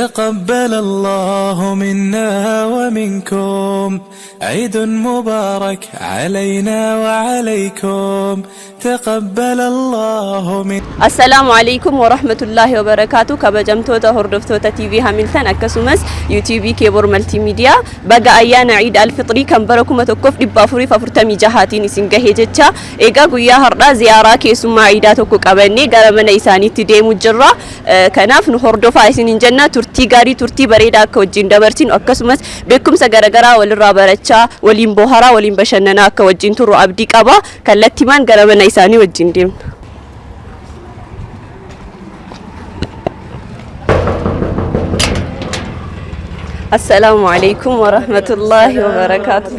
تقبل الله منا ومنكم عيد مبارك علينا وعليكم تقبل الله من Assalaamu alaikum warahmatullaahi wabarakaatu. Kabajamtoota hordoftoota TV Hamilton, akkasumas YouTube Keeboor Maltiimiidiyaa, baga ayyaana Iid Alfixrii kan bara 1446tiin isin gahe jecha. Egaa guyyaa har'aa ziyaaraa keessummaa iidaa tokko qabannee gara mana isaaniitti deemu jirra. Kanaaf nu hordofaa isiniin jenna. Turtii gaarii, turtii bareedaa akka wajjin dabarsinu, akkasumas beekumsa garaagaraa walirraa barachaa, waliin boharaa, waliin bashannanaa akka wajjin turru abdii qaba. Kallattimaan gara mana isaanii wajjin deemna. Assalaamu alaikum warahmatullaahi wabarakaatu.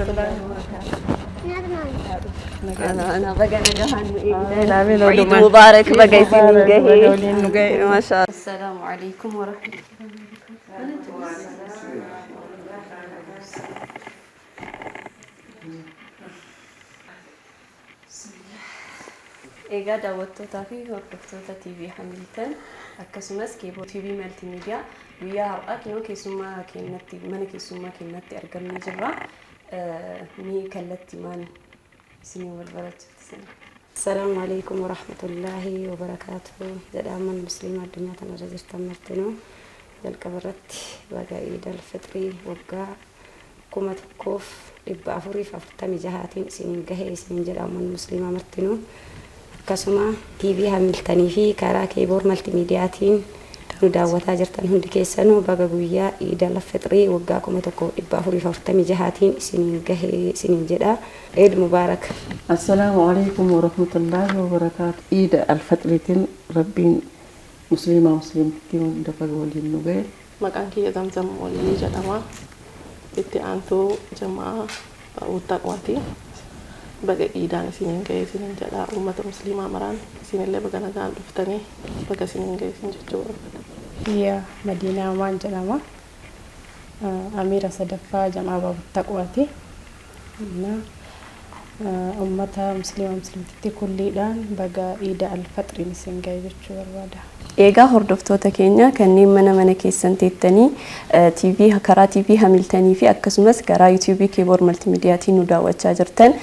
Ana baga nagahaan nu eegdan. Eid Mubarak, baga isiniin gahee. Masha Allah. Assalaamu alaikum warahmatullaahi wabarakaatu. Egaa daawwattootaa fi hordoftoota TV Hamilton, akkasumas Keeboo TV Maltiimiidiyaa, guyyaa har'aa kinoo keessummaa keenyatti, mana keessummaa keenyatti argamnee jirra. Ni kallattimaan isinii wal barachuutti. Assalaamu alaikum warahmatullaahi wabarakaatuh jedhaaman. Musliima addunyaa tanarra jirtan martinuu, jalqaba irratti baga Iidal Fixrii waggaa 1446tiin isiniin gahe isiniin jedha. Uummanni musliimaa martinuu, akkasuma TV Hamiltanii fi karaa Keeboor Maltiimiidiyaatiin nu daawwataa jirtan hundi keessanuu, baga guyyaa Iidal Fixrii waggaa 1446tiin isiniin gahe isiniin jedha. Eid Mubaarak. Assalaamu alaikum warahmatullaahi wabarakaatu. Iida Alfaxriitiin Rabbiin musliimaa musliimtittii hunda baga waliin nu gahe. Maqaan kiyya Zamzam Waliinii jedhama. Itti aantuu jamaa Taqwaati. Baga iidaan isiniin ga'e isiniin jedha. Uummata musliimaa maraan isinillee baga nagaan dhuftanii, baga isiniin ga'e isin jechuu barbaada. Kiyya Madiinaa Amaan jedhama. Amiira sadaffaa jamaa Baabu Taqwaati. Uummata musliima muslimtitti kulliidhaan baga Iida Alfaxriin isin ga'e jechuu barbaada. Egaa hordoftoota keenya kanneen mana mana keessan teettanii TV, karaa TV Hamiltanii fi akkasumas karaa YouTube Keeboor Maltiimiidiyaatiin nu daawwachaa jirtan,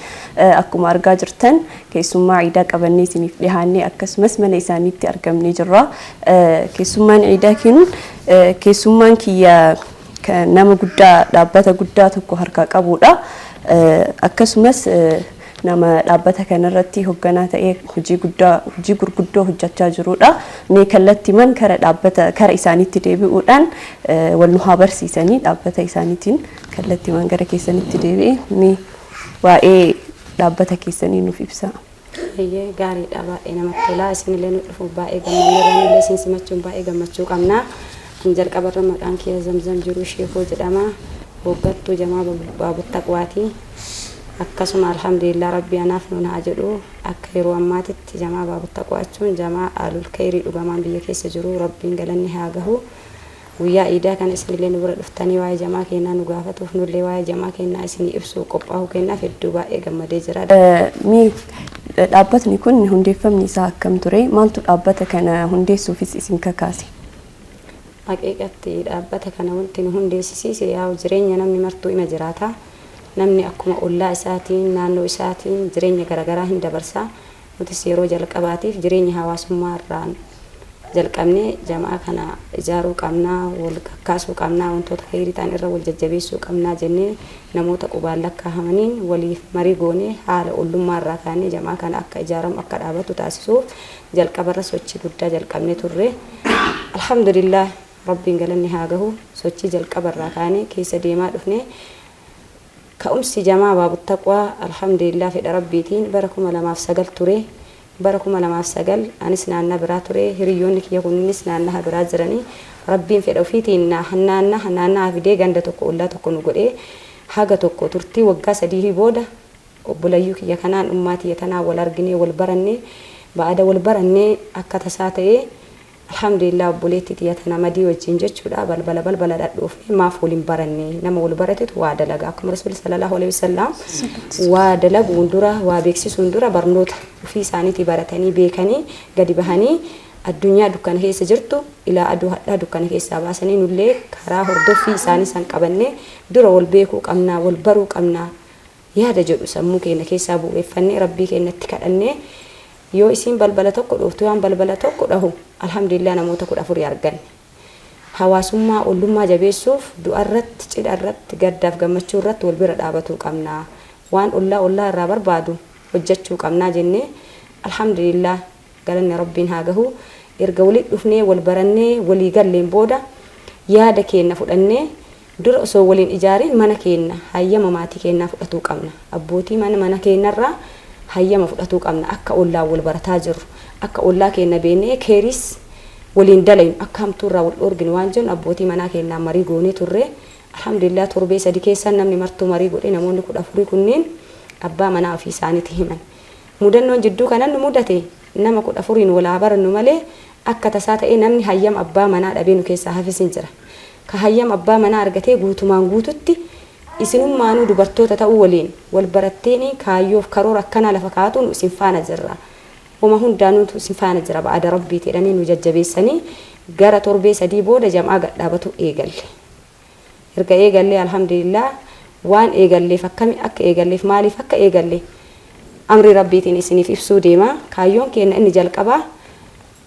akkuma argaa jirtan keessummaa iidaa qabannee isiniif dhiyaannee, akkasumas mana isaaniitti argamnee jirra. Keessummaan iidaa kun, keessummaan kiyya nama guddaa dhaabbata guddaa tokko harkaa qabudha. Akkasumas nama dhaabbata kanarratti hoogganaa ta'ee hojii guddaa, hojii gurguddoo hojjechaa jirudha. Mee kallattiimaan kara dhaabbata kara isaaniitti deebi'uudhaan wal nu haa barsiisanii. Dhaabbata isaaniitiin kallattiimaan gara keessanitti deebi'e, mee waa'ee dhaabbata keessanii nuuf ibsa. Eeyyee, gaariidha, baay'ee namatti tola. Isinillee nu dhufuuf baay'ee gammanneerra, nullee isin simachuun baay'ee gammachuu qabna. An jalqabarra maqaan kiyya Zamzam Jiruu Sheekoo jedhama. Hooggantuu jamaa Baabu Taqwaati. Akkasuma alhamdulillah, Rabbi anaaf nuun haa jedhu, akka yeroo ammaatitti jamaa Baabu Taqwaa jechuun jamaa aalul kayrii dhugamaan biyya keessa jiru, Rabbiin galanni haa gahu. Guyyaa iidaa kana isinillee nu bira dhuftanii waa'ee jamaa keenyaa nu gaafatuuf, nullee waa'ee jamaa keenyaa isinii ibsuu qophaa'uu keenyaaf hedduu baay'ee gammadee jira. Mee dhaabbatni kun hundeeffamni isaa akkam ture? Maaltu dhaabbata kana hundeessuufis isin kakaase? Haqiiqatti dhaabbata kana wanti nu hundeessisiise, yaa'u jireenya namni martuu ima jiraata. Namni akkuma ollaa isaatiin, naannoo isaatiin jireenya garaagaraa hin dabarsa. Nutis yeroo jalqabaatiif jireenya hawaasummaa irraan jalqabnee jamaa kana ijaaruu qabnaa, wal kakkaasuu qabnaa, wantoota khayrii ta'an irra wal jajjabeessuu qabnaa jennee namoota qubaan lakkaa'amaniin waliif marii goonee, haala ollummaa irraa kaanee jamaa kana akka ijaaramu, akka dhaabatu taasisuuf jalqabarra sochii guddaa jalqabnee turre. Alhamdulillah, Rabbiin galanni haa gahu, sochii jalqabarraa kaanee keessa deemaa dhufne. Ka'umsi jamaa Baabu Taqwaa, alhamdulillah, fedha Rabbiitiin bara 2009 ture. Bara 2009 anis naannaa biraa ture, hiriyyoonni kiyya kunniinis naannaha biraa jiranii. Rabbiin fedha ofiitiin naannaha naannaha fidee ganda tokko, ollaa tokko nu godhee, haga tokko turtii waggaa 3 booda obbolayyuu kiyya kanaan, ummaa tiyya tanaan wal arginee wal barannee. Ba'aada wal barannee akka tasaa ta'ee, alhamdulillah, obboleettii tiyya tana Madii wajjin jechuudha balbala balbala dhadhoofne. Maaf waliin baranne? Nama wal baratetu waa dalaga. Akkuma Rasuulli sallallahu alaihi wasallam waa dalaguun dura, waa beeksisuun dura barnoota ofii isaaniitii baratanii beekanii gadi bahanii. Addunyaa dukkana keessa jirtu ilaa aduu hadhaa dukkana keessaa baasanii nullee karaa hordoffii isaanii san qabannee dura wal beekuu qabnaa, wal baruu qabnaa yaada jedhu sammuu keenya keessaa bu'uureffannee Rabbii keenyatti kadhannee yoo isiin balbala tokko dhooftu waan balbala tokko dhahu, alhamdulillah, namoota 14 arganne. Hawaasummaa ollummaa jabeessuuf du'arratti, cidharratti, gaddaaf gammachuu irratti wal bira dhaabatuu qabna. Waan ollaa ollaa irraa barbaadu hojjechuu qabnaa jennee, alhamdulillah, galanni Rabbiin haa gahu. Erga walitti dhufnee, wal barannee, walii galleen booda yaada keenya fudhannee, dura osoo waliin ijaariin mana keenya hayyama maatii keenyaa fudhatuu qabna. Abbootii mana mana keenyarraa hayyama fudhatuu qabna. Akka ollaa wal barataa jirru, akka ollaa keenya beennee keeris waliin dalaynu, akka hamtuurraa wal dhoorginu waan jennu abbootii manaa keenyaa marii goonee turre. Alhamdulillah, torbee 3 keessa namni martuu marii godhe, namoonni 14 kunneen abbaa manaa ofii isaaniitti himan. Mudannoon jidduu kanan nu mudate, nama 14n walaa barannu malee, akka tasaa ta'ee namni hayyama abbaa manaa dhabee nu keessaa hafis hin jira. Ka hayyama abbaa manaa argatee guutumaan guututti isinummaanuu dubartoota ta'uu waliin wal baratteeni kaayyoof karoora akkanaa lafa kaa'atu, nu isin faana jirra. Homa hundaanuutu isin faana jira ba'aada Rabbiiti jedhanii nu jajjabeessanii, gara torbee 3 booda jam'aa gadhaabatu eegalle. Erga eegallee, alhamdulillah, waan eegalleef, akkami akka eegalleef, maaliif akka eegalle amri Rabbiitiin isiniif ibsuu deema. Kaayyoon keenya inni jalqabaa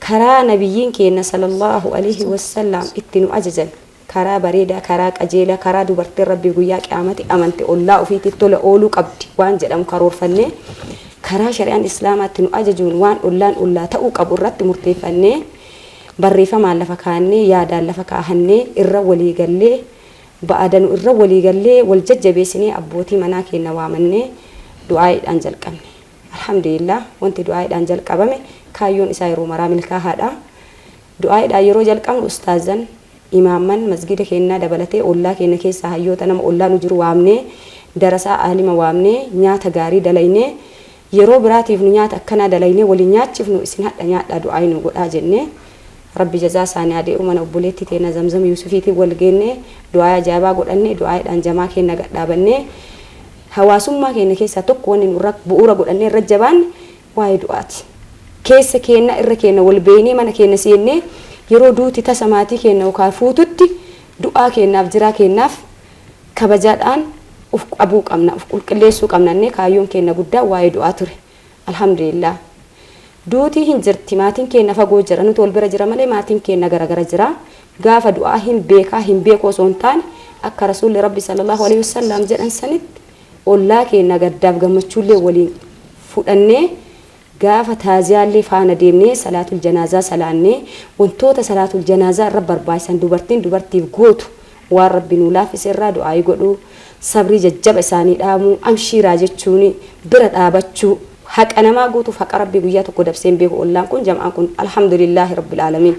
karaa nabiyyiin keenya sallallahu alaihi wassalam itti nu ajajan, karaa bareedaa, karaa qajeelaa, karaa dubartiin Rabbii guyyaa qiyaamati amante ollaa ofiitiif tola ooluu qabdi waan jedhamu karoorfannee, karaa shari'aan islaamaatti nu ajajuun waan ollaan ollaa ta'uu qabu irratti murteeffannee, barreeffamaan lafa kaa'annee, yaadaan lafa kaahannee, irra walii gallee, ba'adanu irra walii gallee, wal jajjabeessinee, abbootii manaa keenya waamannee du'aa'iidhaan jalqabne. Alhamdulillah, wanti du'aa'iidhaan jalqabame kaayyoon isaa yeroo maraa milkaahaadha. Du'aa'iidhaan yeroo jalqabnu ustaazan, imaamman masgida keenyaa dabalatee ollaa keenya keessaa hayyoota nama ollaa nu jiru waamnee, darasaa aalima waamnee, nyaata gaarii dalaynee, yeroo biraatiif nu nyaata akkanaa dalaynee waliin nyaachifnu, isin hadha nyaadhaa du'aa'ii nu godhaa jennee, Rabbi jazaa isaanii adee'u, mana obboleettii teena Zamzam Yuusufiitiin wal geennee du'aa ajaa'ibaa godhannee, du'aa'iidhaan jamaa keenya gadhaabannee, hawaasummaa keenya keessaa tokko wanni nu irra bu'uura godhannee irra jabaanne waa'ee du'aati. Keessa keenya irra keenya wal beeynee, mana keenya seennee, yeroo duuti tasa maatii keenya yookaan fuututti du'aa keenyaaf jiraa keenyaaf kabajaadhaan uf qabuu qabna, uf qulqulleessuu qabna innee kaayyoon keenya guddaa waa'ee du'aa ture. Alhamdulillah. Duutii hin jirti, maatiin keenya fagoo jira, nuti wal bira jira malee maatiin keenya garagara jira. Gaafa du'aa hin beekaa hin beeku osoo hin taane, akka rasuulli Rabbi sallallahu alaihi wasallam jedhan sanitti ollaa keenya gaddaaf gammachuullee waliin fudhannee, gaafa taaziyaallee faana deemnee, salaatul janaazaa salaannee, wantoota salaatul janaazaa irra barbaachisan dubartiin dubartiif gootu waan Rabbi nuu laaffise irraa du'aayii godhuu, sabrii jajjaba isaanii dhaamuu, amshiiraa jechuuni bira dhaabachuu, haqa namaa guutuuf haqa Rabbii guyyaa tokko dabsee hin beeku ollaan kun, jam'aan kun, alhamdulillaahi rabbil aalamiin.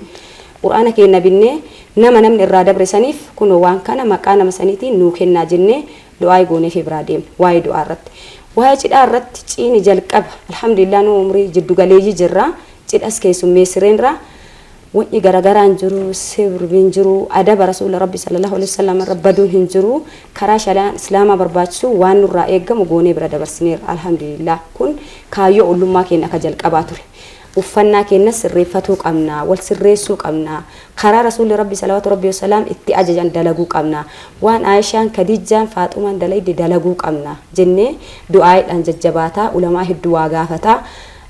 Qur'aana keenya binnee nama namni irraa dabre saniif kunoo waan kana maqaa nama saniitiin nuu kennaa jennee du'aayii goonee fi biraa deemne waa'ee du'aa irratti. Waa'ee cidhaa irratti ciini jalqaba, alhamdulillah, nu umrii jiddu galeeyyii jirra, cidhas keessummeessireenra, wanni garagaraa hin jiru, sirbi hin jiru, adaba rasuula Rabbi sallallahu alaihi wasallam irra baduun hin jiru, karaa shari'aan islaamaa barbaachisu waan nurraa eeggamu goonee bira dabarsineerra. Alhamdulillah, kun kaayyoo ollummaa keenya akka jalqabaa ture. Uffannaa keenyas sirreeffatuu qabna, wal sirreessuu qabna, karaa rasuulli Rabbi salawaatu Rabbi wasalaam itti ajajan dalaguu qabna, waan Aayishaan, Kadiijjaan, Faaxumaan dalayde dalaguu qabna jennee du'aa'iidhaan jajjabaataa, ulamaa hedduu waa gaafataa,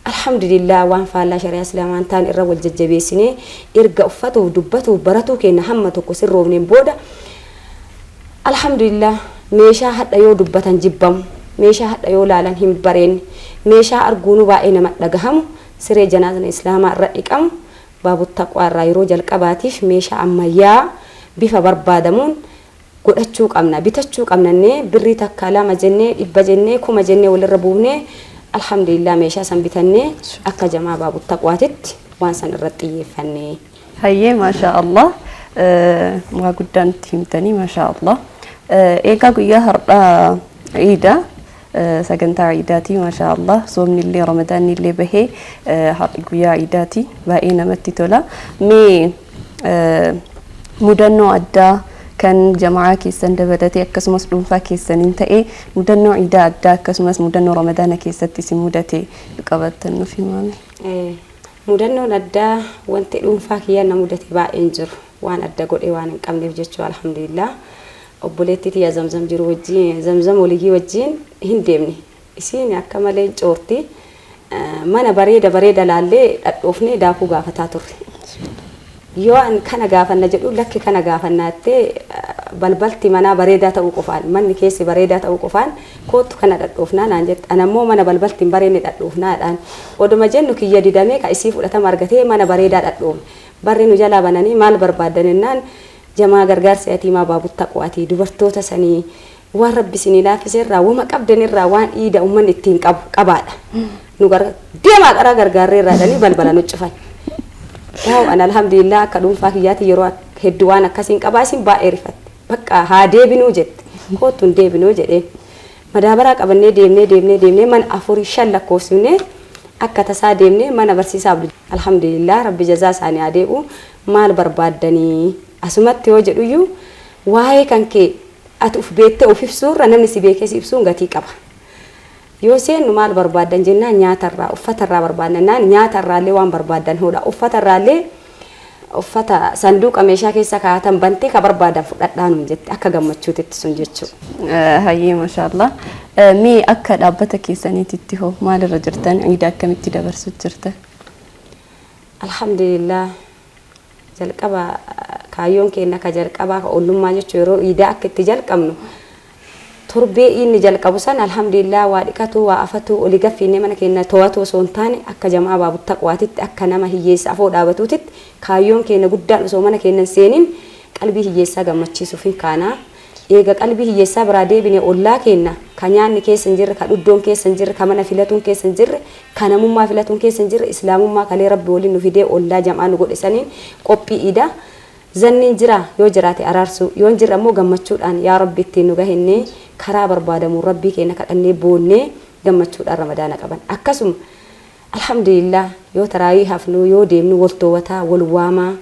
alhamdulillah, waan faallaa shari'aa islaamaa hin taane irra wal jajjabeessinee, erga uffatuuf, dubbatuuf, baratuu keenya hamma tokko sirroofneen booda, alhamdulillah, meeshaa hadha yoo dubbatan jibbamu, meeshaa hadha yoo laalan hin bareenne, meeshaa arguunu baay'ee nama dhagahamu, siree janaazna islaamaa irra dhiqamu Baabu Taqwaa irraa yeroo jalqabaatiif meeshaa ammayyaa bifa barbaadamuun godhachuu qabna, bitachuu qabnannee, birrii takka lama jennee, 100 jennee, 1000 jennee walirra buufnee, alhamdulillah, meeshaa san bitannee akka jamaa Baabu Taqwaatitti waan san irratti xiyyeeffanne. Hayyee, maashaa Allah, waa guddaa nutti himtanii, maashaa Allah. Eegaa guyyaa har'aa iida, sagantaa iidaati, maashaa Allah, soomni illee ramadaanni illee bahee har'i guyyaa iidaati, baay'ee namatti tola. Mee mudannoo addaa kan jamaa keessan dabalatee akkasumas dhuunfaa keessaniin ta'e, mudannoo iidaa addaa akkasumas mudannoo ramadaana keessatti isin mudate qabattan nuuf himaame. Mudannoon addaa wanti dhuunfaa kiyyaan na mudate baay'een jiru. Waan adda godhee waan hin qabneef jechuu, alhamdulillah. Obboleettii tiyya Zamzam jiru wajjin, Zamzam waliyyii wajjin hin deemne. Isiin akka malee coorti. Mana bareeda bareeda laallee dhadhoofnee daakuu gaafataa turre. Yoo an kana gaafanna jedhu, lakki kana gaafanna jettee, balbalti manaa bareedaa ta'uu qofaan, manni keessi bareedaa ta'uu qofaan, koottu kana dhadhoofnaa naan jette. An ammoo mana balbalti hin bareedne dhadhoofnaadhaan. Oduma jennu kiyya didamee ka isii fudhatama argatee mana bareedaa dhadhoofne. Barri nu jalaa bananii, maal barbaaddan jennaan, jamaa gargaarsa yatiimaa Baabut Taqwaatii, dubartoota sanii waan Rabbi isinii laaffise irraa wama qabdan irraa waan iida ummanni ittiin qabu qabaadha. Nu gara deemaa qaraa gargaarree irraa jedhanii balbala nu cufan. Yaa'u an alhamdulillah akka dhuunfaa kiyyaatti yeroo hedduu waan akkasiin qabaa, isin baay'ee rifatte. Bakka haa deebinuu jette. Koottu hin deebinuu jedheen. Madaabaraa qabannee deemnee deemnee deemnee mana afurii shan lakkoofsifnee akka tasaa deemnee mana barsiisaa Abdul, alhamdulillah Rabbi jazaa isaanii haa deebi'u, maal barbaaddanii asumatti yoo jedhuyyuu, waa'ee kan kee ati uf beektee of ibsuurra namni si beekee si ibsuun gatii qaba. Yoo seennu maal barbaaddan jennaan, nyaatarraa, uffatarraa barbaadna jennaan, nyaatarraallee waan barbaaddan hodha, uffatarraallee uffata sanduuqa meeshaa keessa kaa'atan bantee ka barbaadan fudhadhaa nuun jette, akka gammachuutitti sun jechuudha. Hayyee, maashaallah. Mee akka dhaabbata keessaniititti hoo maalirra jirtan? Iida akkamitti dabarsu jirtan? Alhamdulillah, jalqaba kaayyoon keenya ka jalqabaa ka ollummaa jechuun yeroo iidaa akka itti jalqabnu torbee inni jalqabu san, alhamdulillah, waa dhiqatu, waa afatu, olii gaffiinnee mana keenya to'atu osoo hin taane, akka jamaa Baabut Taqwaatitti, akka nama hiyyeessa afoo dhaabatuutitti, kaayyoon keenya guddaan osoo mana keenya hin seenin qalbii hiyyeessaa gammachiisuuf hin kaanaa. Eega qalbii hiyyeessaa biraa deebine, ollaa keenya ka nyaanni keessa hin jirre, ka dhuddoon keessa hin jirre, ka mana filatuun keessa hin jirre, ka namummaa filatuun keessa hin jirre, islaamummaa kalee Rabbi waliin nu fidee ollaa jamaa nu godhe saniin qophii iidaa zanniin jira yoo jiraate araarsuu, yoo hin jirre ammoo gammachuudhaan yaa Rabbi ittiin nu gahennee karaa barbaadamuun Rabbii keenya kadhannee boonnee gammachuudhaan Ramadaana qaban. Akkasuma alhamdulillah yoo taraawii hafnu, yoo deemnu wal toowataa, wal waamaa,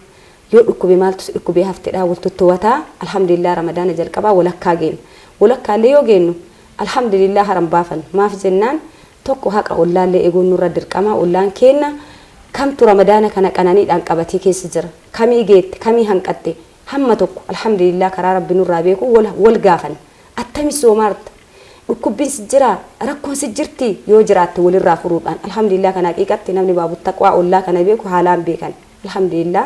yoo dhukkube maaltu si dhukkubee haftedha, wal tottoowataa, alhamdulillah Ramadaana jalqabaa walakkaa geenna. Walakkaallee yoo geennu alhamdulillah haran baafannu. Maaf jennaan, tokko haqa ollaallee eeguun nurra dirqama. Ollaan keenna kamtu Ramadaana kana qananiidhaan qabatee keessa jira, kamii geette, kamii hanqatte, hamma tokko alhamdulillah karaa Rabbi nurraa beeku wal wal gaafanna. Attami soomaarta? Dhukkubbiin si jira? Rakkoon si jirti? Yoo jiraatte walirraa furuudhaan, alhamdulillah kana haqiiqatti namni Baabut Taqwaa ollaa kana beeku haalaan beekan. Alhamdulillah,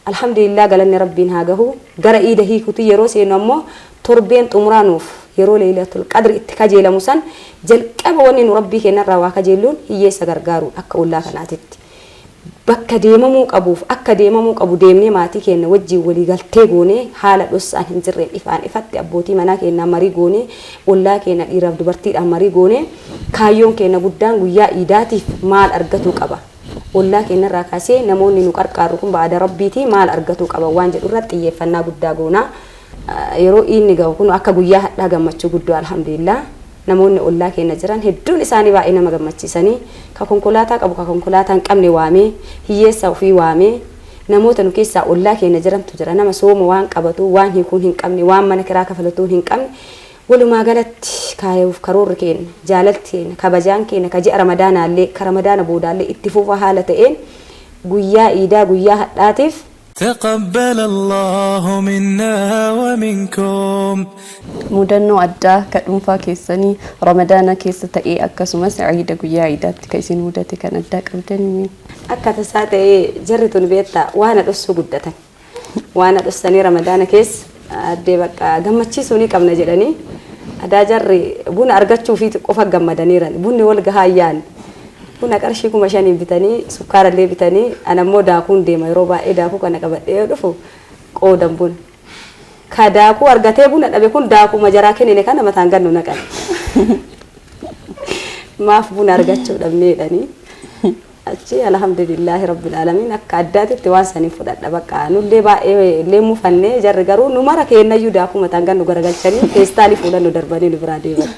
alhamdulillah, galanni Rabbiin haa gahu. Gara iida hiikuti yeroo seenu ammoo torbeen xumuraa nuuf yeroo Leeylatul Qadri itti kajeelamu san, jalqaba wanni nu Rabbii keenyarraa waa kajeelluun hiyyeessa gargaaruun, akka ollaa kanaatitti bakka deemamuu qabuuf akka deemamuu qabu deemnee maatii keenya wajjin walii galtee goonee, haala dhossaan hin jirreen, ifaan ifatti abbootii manaa keenyaa marii goonee, ollaa keenya dhiiraaf dubartiidhaan marii goonee, kaayyoon keenya guddaan guyyaa iidaatiif maal argatuu qaba, ollaa keenyarraa kaasee namoonni nu qarqaarru kun ba'aada Rabbiitii maal argatuu qaba waan jedhu irratti xiyyeeffannaa guddaa goonaa. Yeroo iidni gahu kun akka guyyaa hadhaa gammachuu guddoo, alhamdulillah, namoonni ollaa keenya jiran hedduun isaanii baay'ee nama gammachiisanii, ka konkolaataa qabu ka konkolaataa hin qabne waamee, hiyyeessa ofii waamee, namoota nu keessaa ollaa keenya jirantu jira, nama sooma waan qabatu waan hiikuun hin qabne, waan mana kiraa kafalatuun hin qabne. Walumaa galatti kaayuuf karoorri keenya, jaalalti keenya, kabajaan keenya ka ji'a Ramadaanaallee ka Ramadaana boodaallee itti fufa haala ta'een guyyaa iidaa guyyaa hadhaatiif. تقبل الله منا ومنكم. Mudannoo addaa ka dhuunfaa keessanii Ramadaana keessa ta'ee, akkasumas ciida guyyaa iidaatti ka isin mudate kan addaa qabdanii? Akka tasaa ta'ee jarri tun beektaa waan dhossuu guddatan. Waan dhossanii Ramadaana keessa addee bakka gammachiisuu ni qabna jedhanii adaa jarri buna argachuu fi qofa gammadaniiran, bunni wal gahaa yaanne. Buna qarshii 5,000 bitanii, sukkaarallee bitanii, ana immoo daakuun deema yeroo baay'ee, daakuu kana qabadhee yoo dhufu qoodan buna. Ka daakuu argatee buna dhabe kun daakuma jaraa kennine kana mataan gannu naqan. Maaf buna argachuu dhabnee jedhanii. Achi alhamdulillahi rabbil alamin akka addaatitti waan saniin fudhadha, bakka nullee baay'ee illee mufannee, jarri garuu nu mara kennayyuu daakuu mataan gannu garagalchanii feestaalii fuudhan nu darbanii nu biraa deeman.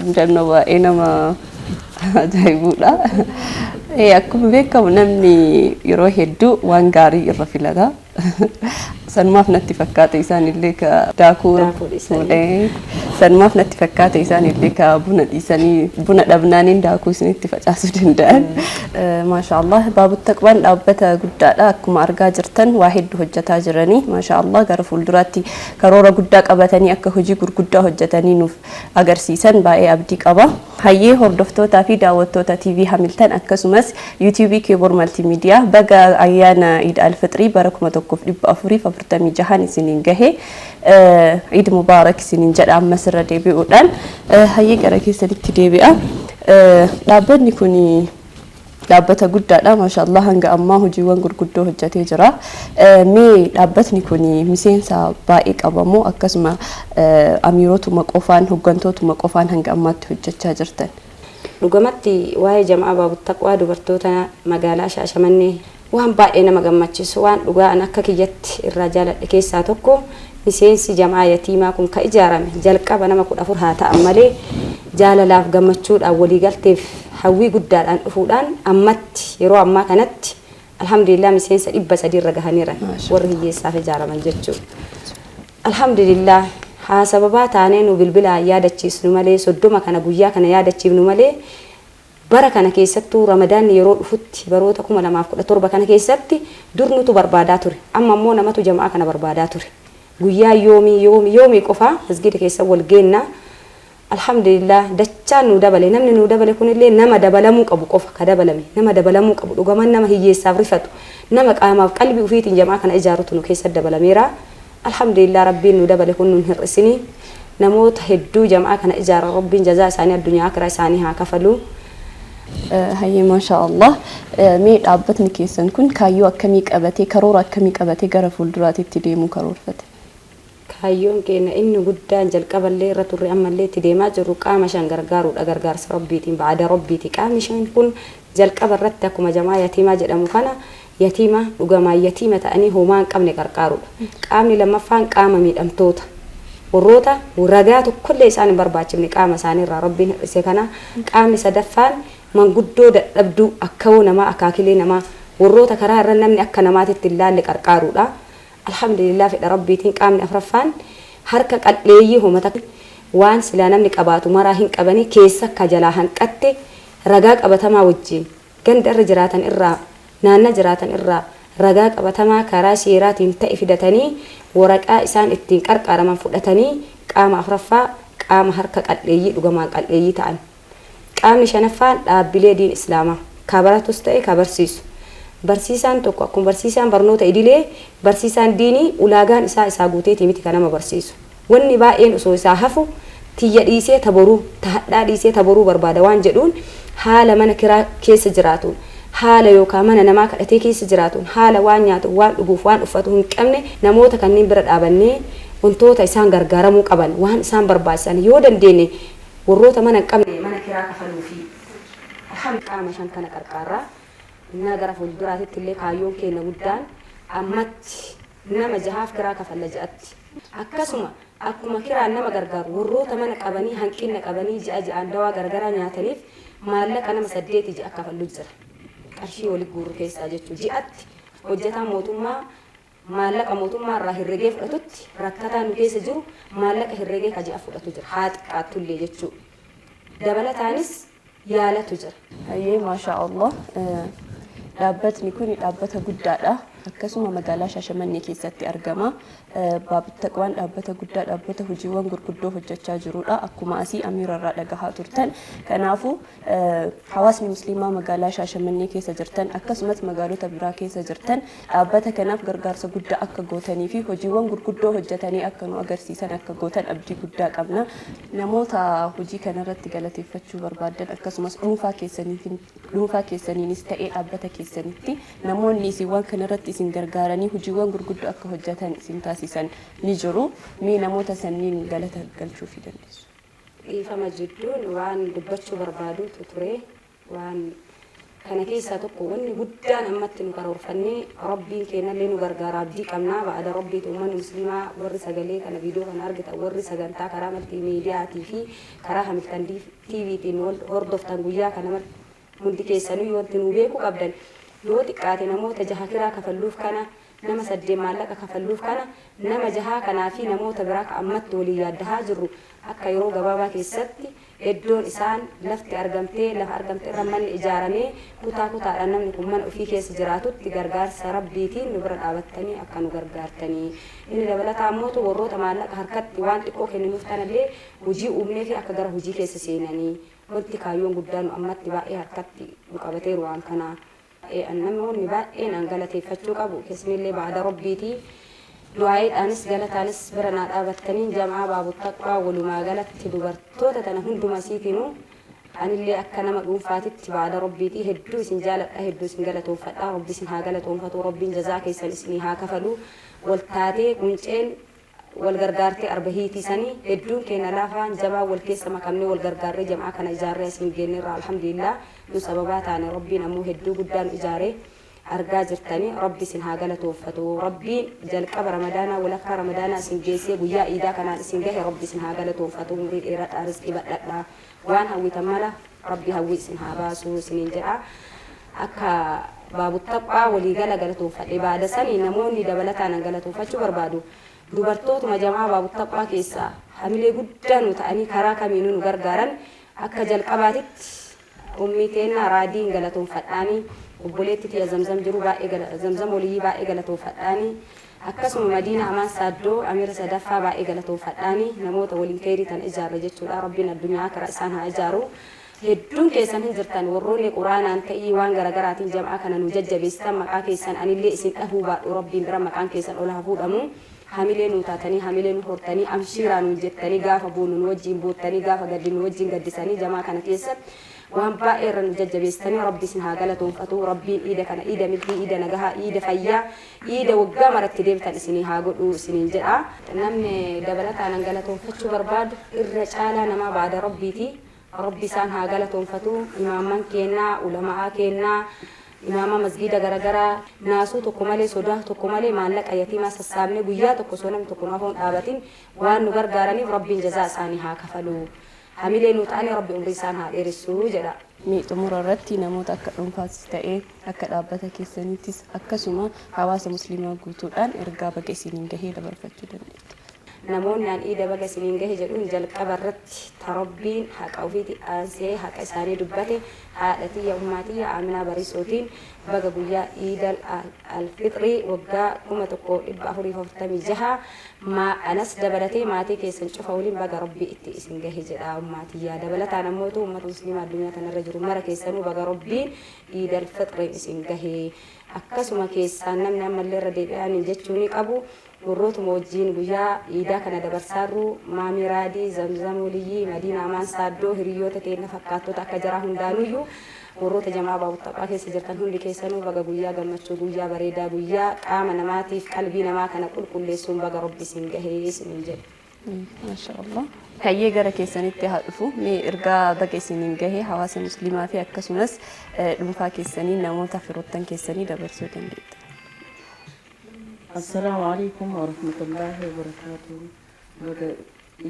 Mudannoo baay'ee nama ajaa'ibudha. Akkuma beekamu namni yeroo hedduu waan gaarii irra filata. Sanumaaf natti fakkaate isaanillee ka daakuu fuudhee sanumaaf natti fakkaate isaanillee ka buna dhiisanii buna dhabnaaniin daakuu isinitti facaasuu danda'an. Maashaallah Baabu Taqwaan dhaabbata guddaadha akkuma argaa jirtan waa hedduu hojjetaa jiranii maashaallah gara fuulduraatti karoora guddaa qabatanii akka hojii gurguddaa hojjetanii nuuf agarsiisan baay'ee abdii qaba. Hayyee hordoftootaa fi daawwattoota TV Hamilton akkasumas YouTube Keeboor Maltiimiidiyaa baga ayyaana Iid Alfixrii bara 1446 isiniin gahe Iid Mubaarak isiniin jedha ammas irra deebi'uudhaan hayyee gara keessanitti deebi'a. Dhaabbanni kun dhaabbata guddaadha maashaallah hanga ammaa hojiiwwan gurguddoo hojjetee jira. Mee dhaabbatni kun miseensa baay'ee qabamoo akkasuma amiirotuma qofaan hooggantootuma qofaan hanga ammaatti hojjechaa jirtan? Dhugamatti waa'ee jamaa Baabu Taqwaa dubartoota magaalaa Shaashamannee waan baay'ee nama gammachiisu waan dhugaan akka kiyyatti irraa jaaladhe keessaa tokko miseensi jamaa yatiimaa kun ka ijaarame jalqaba nama 14 haa ta'an malee jaalalaaf gammachuudhaan waliigalteef hawwii guddaadhaan dhufuudhaan ammatti yeroo ammaa kanatti alhamdulillah miseensa 300 irra gahaniiran warri hiyyeessaaf ijaaraman jechuudha. Alhamdulillah haa sababaa taanee nu bilbilaan yaadachiisnu malee 30 kana guyyaa kana yaadachiifnu malee bara kana keessattuu ramadaanni yeroo dhufutti baroota 2017 kana keessatti dur nutu barbaadaa ture amma immoo namatu jamaa kana barbaadaa ture guyyaa yoomii yoomii yoomii qofaa masgida keessa wal geenna. Alhamdulillah dachaan nu dabale namni nu dabale kunillee nama dabalamuu qabu qofa ka dabalame nama dabalamuu qabu dhugaman nama hiyyeessaaf rifatu nama qaamaaf qalbii ufiitiin jamaa kana ijaarutu nu keessa dabalameera. Alhamdulillah rabbiin nu dabale kun nun hir'isini namoota hedduu jamaa kana ijaaran rabbiin jazaa isaanii addunyaa akiraa isaanii haa kafalu. Hayyee maashaallah mee dhaabbatni keessan kun kaayyoo akkamii qabatee karoora akkamii qabatee gara fuulduraatitti deemuu karoorfate? Kaayyoon keenya inni guddaan jalqaballee irra turre ammallee itti deemaa jirru qaama shan gargaaruudha gargaarsa rabbiitiin ba'aada rabbiiti. Qaamni shan kun jalqaba irratti akkuma jamaa yatiimaa jedhamu kana yatiima dhugamaan yatiima ta'anii homaa hin qabne qarqaaruudha. Qaamni lammaffaan qaama miidhamtoota warroota ragaa tokkollee isaan hin barbaachifne qaama isaanii irraa rabbiin hir'ise kana. Qaamni sadaffaan manguddoo dadhabduu akkawoo namaa akaakilee namaa warroota karaa irra namni akka namaatitti hin laalle qarqaaruudha. Alhamdulillah fedha rabbiitiin qaamni afraffaan harka qal'eeyyii homata waan silaa namni qabaatu maraa hin qabanii keessa akka jalaa hanqatte ragaa qabatamaa wajjin ganda irra jiraatan irraa naanna jiraatan irraa ragaa qabatamaa karaa seeraatiin ta'e fidatanii waraqaa isaan ittiin qarqaaraman fudhatanii qaama afraffaa qaama harka qal'eeyyii dhugamaan qal'eeyyii ta'an. Qaamni shanaffaan dhaabbilee diin islaamaa ka baratus ta'e ka barsiisu. Barsiisaan tokko akkuma barsiisaan barnoota idilee barsiisaan diinii ulaagaan isaa isaa guuteetii miti kan nama barsiisu. Wanni baay'een osoo isaa hafu tiyya dhiisee taboruu ta hadhaa dhiisee taboruu barbaada waan jedhuun haala mana kiraa keessa jiraatuun haala yookaan mana namaa kadhatee keessa jiraatuun haala waan nyaatu waan dhuguuf waan uffatu hin qabne namoota kanneen bira dhaabannee wantoota isaan gargaaramuu qaban waan isaan barbaachisan yoo dandeenye warroota mana hin qabne mana kiraa kafaluufi alhamdulillah qaama shan kana qarqaarraa. Innaa gara fuulduraatitti illee kaayyoon keenya guddaan ammatti nama jahaaf kiraa kafalla ji'atti. Akkasuma akkuma kiraan nama gargaaru warroota mana qabanii hanqina qabanii ji'a ji'aan dawaa garagaraa nyaataniif maallaqa nama 8 ji'a kafallu jira. Qarshii wali guurru keessaa jechuun ji'atti hojjetaan mootummaa maallaqa mootummaa irraa herregee fudhatutti rakkataan nu keessa jiru maallaqa herregee ka ji'a fudhatu jira. Haa xiqqaattullee jechuudha. Dabalataanis yaalatu jira. Hayyee maashaallah dhaabbatni kun dhaabbata guddaadha. Akkasuma magaalaa Shaashamannee keessatti argama. Baabu Taqwaan dhaabbata guddaa dhaabbata hojiiwwan gurguddoo hojjechaa jirudha. Akkuma asii amiira irraa dhagahaa turtan. Kanaafuu hawaasni musliimaa magaalaa Shaashamannee keessa jirtan akkasumas magaalota biraa keessa jirtan dhaabbata kanaaf gargaarsa guddaa akka gootanii fi hojiiwwan gurguddoo hojjetanii akka nu agarsiisan akka gootan abdii guddaa qabna. Namoota hojii kanarratti galateeffachuu barbaadan akkasumas dhuunfaa keessaniinis ta'ee dhaabbata keessanitti namoonni isin waan kanarratti isin gargaaranii hojiiwwan gurguddoo akka hojjetan isin taasisan ni jiru. Mee namoota sanniin galata galchuufii dandeessu? Dhiifama jidduun waan dubbachuu barbaadutu ture waan kana keessaa tokko wanni guddaan ammatti nu karoorfannee rabbiin keenyallee nu gargaara abdii qabnaa ba'aada rabbiitu uummanni musliimaa warri sagalee kana viidiyoo kana argitan warri sagantaa karaa maltiimiidiyaatii fi karaa Hamilton TVtiin hordoftan guyyaa kana hundi keessanuu wanti nu beekuu qabdan yoo xiqqaate namoota jaha kiraa kafalluuf kana Nama 8 maallaqa kafalluuf kana nama jahaa kanaa fi namoota biraa ka ammatti waliin yaaddahaa jirru akka yeroo gabaabaa keessatti iddoon isaan lafti argamtee lafa argamte irra manni ijaaramee kutaa kutaadhaan namni kun mana ofii keessa jiraatutti gargaarsa Rabbiitiin nu bira dhaabattanii akka nu gargaartanii. Inni dabalataa ammootu warroota maallaqa harkatti waan xiqqoo kenninuuf tanallee hojii uumnee fi akka gara hojii keessa seenanii. Wanti kaayyoon guddaan nu ammatti baay'ee harkatti nu qabateeru waan kanaa. Namoonni baay'een an galateeffachuu qabu keessanillee baada Rabbiitii du'aayiidhaanis galataanis bira naa dhaabattanii jamaa Baabu Taqwaa walumaa galatti dubartoota tana hunduma isiitinuu anillee akka nama dhuunfaatitti baada Rabbiitii hedduu isin jaaladha, hedduu isin galatoonfadha. Rabbi isin haa galatoonfatu, Rabbiin jazaa keessan isinii haa kafalu. Wal taatee qunceen wal gargaartee arba hiitii sanii hedduun keenya laafaan jabaa wal keessa makamnee wal gargaarree jamaa kana ijaarree asiin geenyeerra, alhamdulillah. Nu sababaa taane, Rabbiin ammoo hedduu guddaa nu ijaaree argaa jirtanii. Rabbi isin haa galatoonfatu. Rabbiin jalqaba Ramadaanaa, walakkaa Ramadaanaa isin geessee guyyaa iidaa kanaan isin gahe, Rabbi isin haa galatoonfatu. Umurii dheeradhaa, rizqii badhadhaa, waan hawwitan mala Rabbi hawwii isin haa baasu isiniin jedha. Akka Baabu Taqwaa waliigala galatoonfadhe. Baada sanii namoonni dabalataan galatoonfachuu barbaadu dubartootuma jamaa Baabu Taqwaa keessaa hamilee guddaa nu ta'anii karaa kamiinuu nu gargaaran. Akka jalqabaatitti ummii teenna Raadiin galatoonfadhaanii, obboleetti tiyya Zamzam jiru baay'ee, Zamzam Waliyyii baay'ee galatoonfadhaanii, akkasuma Madiina Amaan Saaddoo amiira sadaffaa baay'ee galatoonfadhaanii, namoota waliin keerii tan ijaarre jechuudha. Rabbiin addunyaa karaa isaan haa ijaaru. Hedduun keessan hin jirtan, warroonni quraanaan ta'ii waan garagaraatiin jamaa kana nu jajjabeessitan, maqaa keessan anillee isin dhahuu baadhu, Rabbiin bira maqaan keessan ol haa fuudhamu. Hamilee nu taatanii, hamilee nu hortanii, amshiiraa nu jettanii, gaafa boonu nu wajjin boottanii, gaafa gaddi nu wajjin gaddisanii, jamaa kana keessatti waan baay'ee irra nu jajjabeessitanii, Rabbi isin haa galatoonfatu. Rabbiin iida kana iida milkii, iida nagahaa, iida fayyaa, iida waggaa maratti deemtan isinii haa godhu isiniin jedha. Namni dabalataan galatoonfachuu barbaadu irra caalaa namaa baada Rabbiiti, Rabbi isaan haa galatoonfatu. Imaamman kennaa, ulamaa kennaa, imaama masgiida garagaraa, naasuu tokko malee, sodaa tokko malee maallaqa yatiimaa sassaabne guyyaa tokko osoo namni tokko nu afoon dhaabatin waan nu gargaaraniif Rabbiin jazaa isaanii haa kafalu. Hamilee nu ta'anii Rabbi umrii isaan haa dheeressu jedha. Mee xumura irratti namoota akka dhuunfaattis ta'ee akka dhaabbata keessaniittis akkasuma hawaasa musliimaa guutuudhaan ergaa baga isiniin gahee dabarfachuu dandeettu. Namoonni an iida baga isiniin gahe jedhuun jalqaba irratti ta Rabbiin haqa ofiiti aansee haqa isaanii dubbate, haadha tiyya, ummaa tiyya Aaminaa Bariisootiin baga guyyaa Iidal Alfixrii waggaa 1446 anas dabalatee maatii keessan cufa waliin baga Rabbii itti isin gahe jedha ummaa tiyya. Dabalataan ammootu uummata musliimaa addunyaa kanarra jiru mara keessanuu baga Rabbiin Iidal Fixriin isin gahe. Akkasuma keessaan namni ammallee irra deebi'anii jechuu ni qabu, warrootuma wajjiin guyyaa iidaa kana dabarsaarru, Maamii Raadii, Zamzam Waliyyii, Madiina Amaan Saaddoo, hiriyoota keenya fakkaattota akka jaraa hundaanuyyuu, warroota jamaa Baabu Taqwaa keessa jirtan hundi keessanuu baga guyyaa gammachuu, guyyaa bareedaa, guyyaa qaama namaatiif qalbii namaa kana qulqulleessuun baga Rabbi isin gahee isiniin jedhe. Maasha Allah. Kayyee gara keessanitti haa dhufu. Mee ergaa baga isiniin gahee hawaasa musliimaa fi akkasumas dhuunfaa keessanii namoota firoottan keessanii dabarsuu dandeettu. Assalaamu alaikum warahmatullaahi wabarakaatuh. Baga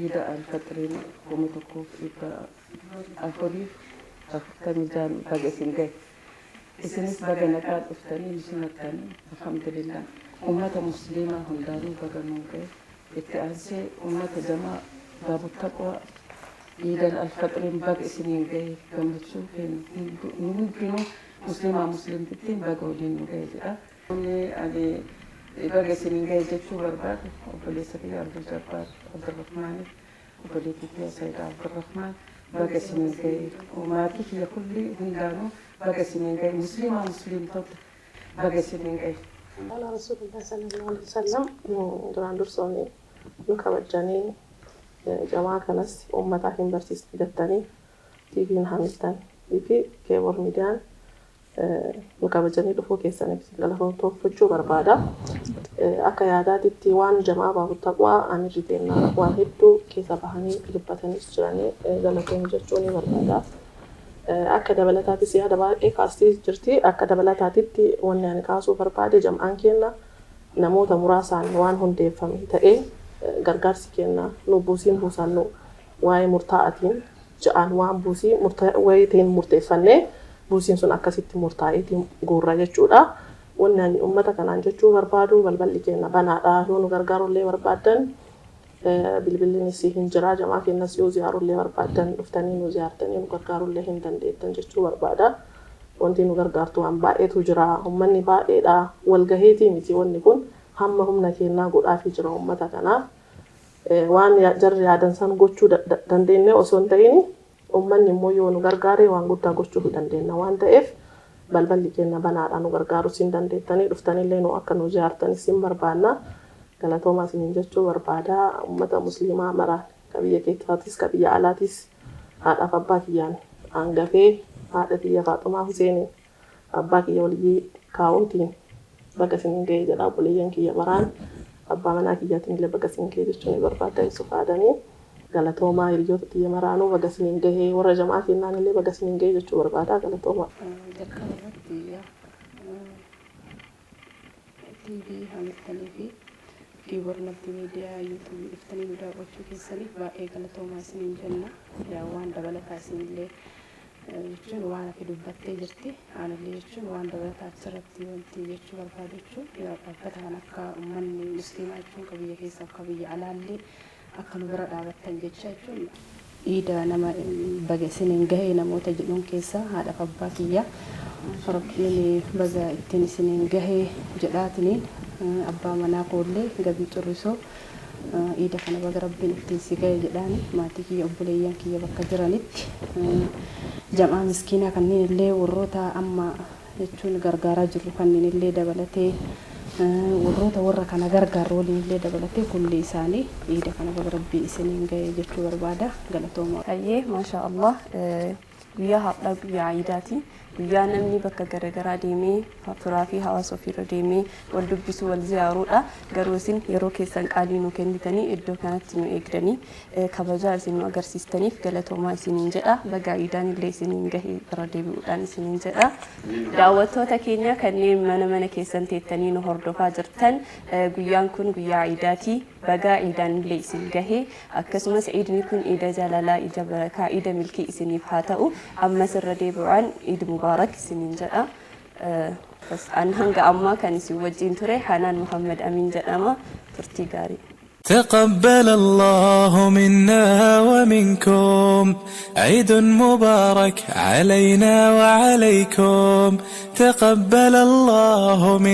Iida Alfaxiriin 1446 baga isin gahe. Isinis baga nagaa dhuftanii nu simattanii, alhamdulillah. Ummata musliimaa hundaanuu baga nuun gahe. Itti aansee ummata jamaa Baabu Taqwaa Iidal Alfaxiriin baga isiniin gahe, gammachuu keenya nu hundinuu musliimaa muslimtittiin baga waliin nu gahe jedha. Namni ani baga isiniin gahe jechuu barbaadu obboleessa kiyya Abdul Jabbaar Abdurrahmaaniif obboleettii kiyya Sayidaa Abdurrahmaan baga isiniin gahe, maatii kiyya kulli hundaanuu baga isiniin gahe, musliimaa muslimtoota baga isiniin gahe. Ala Rasuulillah sallallahu alaihi wasallam. Duraan dursoonni nu kabajanii jamaa kanas uummataa hin barsiisne jettanii TV'n Hamilton fi Keeboor Miidiyaan nu kabajanii dhufuu keessaniif galatoomfachuu barbaada. Akka yaadaatitti waan jamaa Baabu Taqwaa amirri teennaa waan hedduu keessa bahanii dubbatanii jiranii galatoom jechuu ni barbaada. Akka dabalataatis yaada baay'ee kaastee jirti. Akka dabalataatitti wanni ani kaasuu barbaade, jam'aan keenya namoota muraasaan waan hundeeffame ta'ee gargaarsi keenya nu buusiin buusannu waa'ee murtaa'atiin ja'aan waan buusii wayiitiin murteeffannee buusiin sun akkasitti murtaa'eetiin guurra jechuudha. Wanni ani uummata kanaan jechuu barbaadu, balballi keenya banaadha. Yoo nu gargaarullee barbaaddan bilbillinis hin jira. Jamaa keenyas yoo ziyaarullee barbaaddan dhuftanii nu ziyaartanii nu gargaarullee hin dandeettan jechuu barbaada. Wanti nu gargaartu waan baay'eetu jira. Uummanni baay'eedha. Walgaheetii miti wanni kun, hamma humna keenyaa godhaafii jira uummata kanaaf. Waan jarri yaadan san gochuu dandeenye osoo hin ta'in, uummanni immoo yoo nu gargaare waan guddaa gochuu hin dandeenya waan ta'eef, balballi keenya banaadha. Nu gargaaruu siin dandeettanii dhuftanillee nu akka nu ziyaartanis hin barbaanna. Galatoomaa isiniin jechuu barbaada. Uummata musliimaa maraan, ka biyya keessaatis ka biyya alaatis, haadhaaf abbaa kiyyaan hangafee, haadha kiyya Faaxumaa Huseeniin, abbaa kiyya Waliyyii Kaawutiin baga isiniin ga'ee jedha. Obboleeyyan kiyya maraan, abbaa manaa kiyyaatiin illee baga isin ga'ee jechuun ni barbaada. Yusuf Aadamii galatoomaa. Hiriyoota kiyya maraanuu baga isiniin gahee, warra jamaa kennaan illee baga isiniin gahee jechuu barbaada. Galatoomaa. Jalqaba irratti TV Hamiltonii fi Kiiboor Multimedia YouTubeii dhuftanii nu daawwachuu keessaniif baay'ee galatoomaa isiniin jenna. Yaa waan dabalataa isinillee jechuun waan ati dubbattee jirti. Anillee jechuun waan dabalataa achirratti wanti jechuu barbaadu jechuun, yaa dhaabbata kan akka uummanni musliimaa jechuun ka biyya keessaaf ka biyya alaallee akka nu bira dhaabattan jecha jechuun, iida nama baga isiniin gahee namoota jedhuun keessaa haadhaaf abbaa kiyya, Rabbiin baga ittiin isiniin gahee jedhaatiniin, abbaa manaa koollee Gabii Currisoo iida kana baga Rabbiin ittiin si gahe jedhaani, maatii kiyya, obboleeyyan kiyya bakka jiranitti, jam'aa miskiinaa kanneen illee, warroota amma jechuun gargaaraa jirru kanneen illee dabalatee, warroota warra kana gargaarru waliin illee dabalatee, kulli isaanii iida kana baga Rabbiin isiniin gahe jechuu barbaada. Galatooma. Hayyee, maasha Allah. Guyyaa har'aa guyyaa iidaati. Guyyaa namni bakka garaagaraa deemee firaa fi hawaasa ofiirra deemee wal dubbisuu, wal ziyaaruudha. Garuu isin yeroo keessan qaalii nu kennitanii iddoo kanatti nu eegdanii kabajaa isin nu agarsiistaniif galatoomaa isiniin jedha. Baga iidaan illee isiniin gahee bira deebi'uudhaan isiniin jedha. Daawwattoota keenya kanneen mana mana keessan teettanii nu hordofaa jirtan, guyyaan kun guyyaa iidaati. Baga iidaan illee isin gahe. Akkasumas iidni kun iida jaalalaa, iida barakaa, iida milkii isiniif haa ta'u. Ammas irra deebi'uudhaan Iid Mubaarak isiniin jedha. An hanga ammaa kan isin wajjin ture Hanaan Muhammad Amin jedhama. Turtii gaarii. تقبل الله منا ومنكم، عيد مبارك علينا وعليكم، تقبل الله.